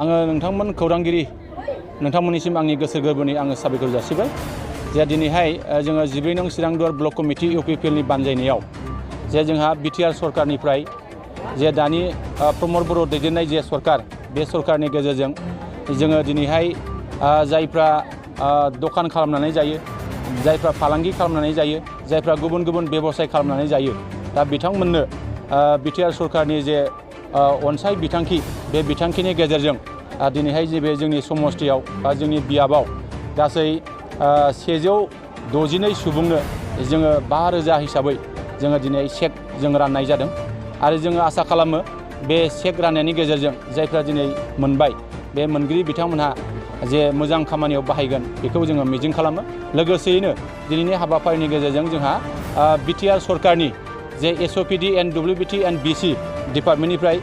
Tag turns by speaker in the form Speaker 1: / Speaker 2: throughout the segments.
Speaker 1: आङो नोंथांमोन खौरांगिरि नोंथांमोननिसिम आंनि गोसो गोरबोनि आङो साबायखर जासिबाय जे दिनैहाय जोङो 12 नं चिरांदुवार ब्लक कमिटि इउपिपिएलनि बानजायनायाव जे जोंहा बिटिआर सरकारनिफ्राय जे दानि प्रमद बर' दैदेननाय जे सरकार बे सरकारनि गेजेरजों जोङो दिनैहाय जायफ्रा दखान खालामनानै जायो जायफ्रा फालांगि खालामनानै जायो जायफ्रा गुबुन गुबुन बेबसाय खालामनानै जायो दा बिथांमोननो बिटिआर सरकारनि जे अनसाय बिथांखि बे बिथांखिनि गेजेरजों दिनैहाय जे बे जोंनि समस्थियाव बा जोंनि बियाबाव गासै 162 सुबुंनो जोङो 5,000 हिसाबै जोङो दिनै चेक जों राननाय जादों आरो जोङो आसा खालामो बे चेक राननायनि गेजेरजों जायफ्रा दिनै मोनबाय बे मोनगिरि बिथांमोनहा जे मोजां खामानियाव बाहायगोन बेखौ जोङो मिजिं खालामो लोगोसेयैनो दिनैनि हाबाफारिनि गेजेरजों जोंहा बिटिआर सरकारनि जे एसअपिडि एन्ड डब्लिउबिटि एन्ड बिसि डिपार्टमेन्टनिफ्राय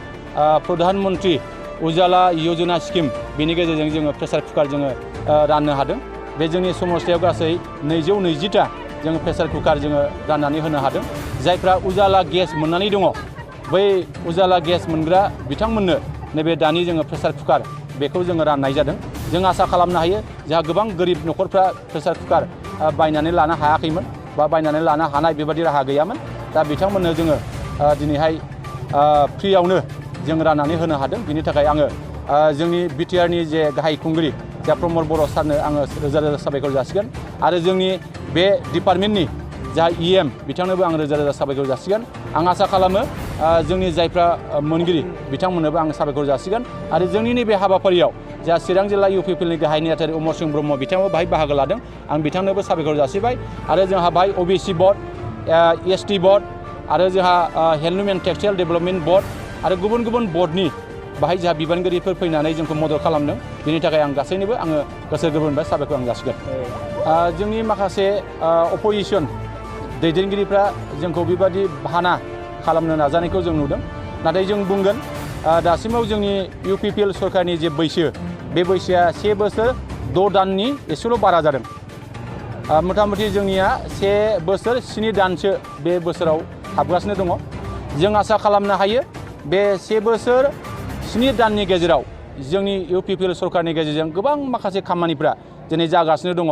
Speaker 1: प्रधान मन्त्रि उजाला योजना स्किम बेनि गेजेरजों जोङो प्रेसार कुकार जोङो राननो हादों बे जोंनि समस्थियाव गासै 220टा जोङो प्रेसार कुकार जोङो राननानै होनो हादों जायफ्रा उजाला गेस मोननानै दङ बै उजाला गेस मोनग्रा बिथांमोननो नैबे दानि जोङो प्रेसार कुकार बेखौ जोङो राननाय जादों जों आसा खालामनो हायो जोंहा गोबां गोरिब न'खरफ्रा प्रेसार कुकार बायनानै लानो हायाखैमोन बा बायनानै लानो हानाय बेबादि राहा गैयामोन दा बिथांमोननो जोङो दिनैहाय फ्रियावनो जों राननानै होनो हादों बिनि थाखाय आङो जोंनि बिटिआरनि जे गाहाय खुंगिरि जा प्रमद बर' सारनो आङो रोजा रोजा साबायखर जासिगोन आरो जोंनि बे डिपार्टमेन्टनि जा इएम बिथांनोबो आं रोजा रोजा साबायखर जासिगोन आं आसा खालामो जोंनि जायफ्रा मोनगिरि बिथांमोननोबो आं साबायखर जासिगोन आरो जोंनि नैबे हाबाफारियाव जा चिरां जिल्ला इउपिपिएलनि गाहाय नेहाथारि अमर सिंह ब्रह्म बिथाङाबो बाहाय बाहागो लादों आं बिथांनोबो साबायखर जासिबाय आरो जोंहा बाहाय ओबिसि बर्ड एसटि बर्ड आरो जोंहा handloom and textile development board आरो गुबुन गुबुन बर्डनि बाहाय जोंहा बिबानगिरिफोर फैनानै जोंखौ मदद खालामदों बेनि थाखाय आं गासैनोबो आङो गोसो गोरबोनिफ्राय साबायखर आं जासिगोन जोंनि माखासे अपोजिसन दैदेनगिरिफ्रा जोंखौ बेबादि बाहाना खालामनो नाजानायखौ जों नुदों नाथाय जों बुंगोन दासिमाव जोंनि इउपिपिएल सरकारनि जे बैसो बे बैसोआ 1 बोसोर 6 दाननि एसेल' बारा जादों मथा मथि जोंनिया 1 बोसोर 7 दानसो बे बोसोराव हाबगासिनो दङ जों आसा खालामनो हायो बे 1 बोसोर 7 दाननि गेजेराव जोंनि इउपिपिएल सरकारनि गेजेरजों गोबां माखासे खामानिफ्रा दिनै जागासिनो दङ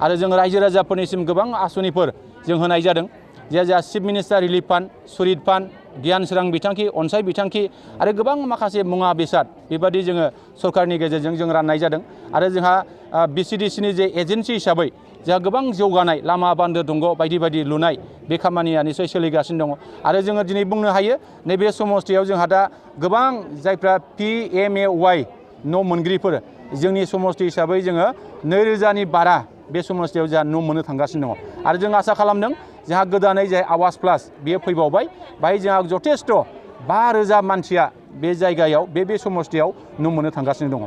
Speaker 1: आरो जों रायजो राजाफोरनिसिम गोबां आसनिफोर जों होनाय जादों जे जा chief minister relief fund सुरित fund गियान सोरां बिथांखि अनसाय बिथांखि आरो गोबां माखासे मुवा बेसाद बेबादि जोङो सरकारनि गेजेरजों जों राननाय जादों आरो जोंहा बिसिडिसिनि जे एजेन्सि हिसाबै जोंहा गोबां जौगानाय लामा बान्दो दंग बायदि बायदि लुनाय बे खामानिया निसय सोलिगासिनो दङ आरो जोङो दिनै बुंनो हायो नैबे समस्थियाव जोंहा दा गोबां जायफ्रा PMAY न' मोनगिरिफोर जोंनि समस्ति हिसाबै जोङो 2000नि बारा बे समस्थियाव जोंहा न' मोननो थांगासिनो दङ आरो जों आसा खालामदों जोंहा गोदानै जाय आवास प्लास बेयो फैबावबाय बाहाय जोंहा जथेस्थ' 5,000 मानसिया बे जायगायाव बे समस्थियाव न' मोननो थांगासिनो दङ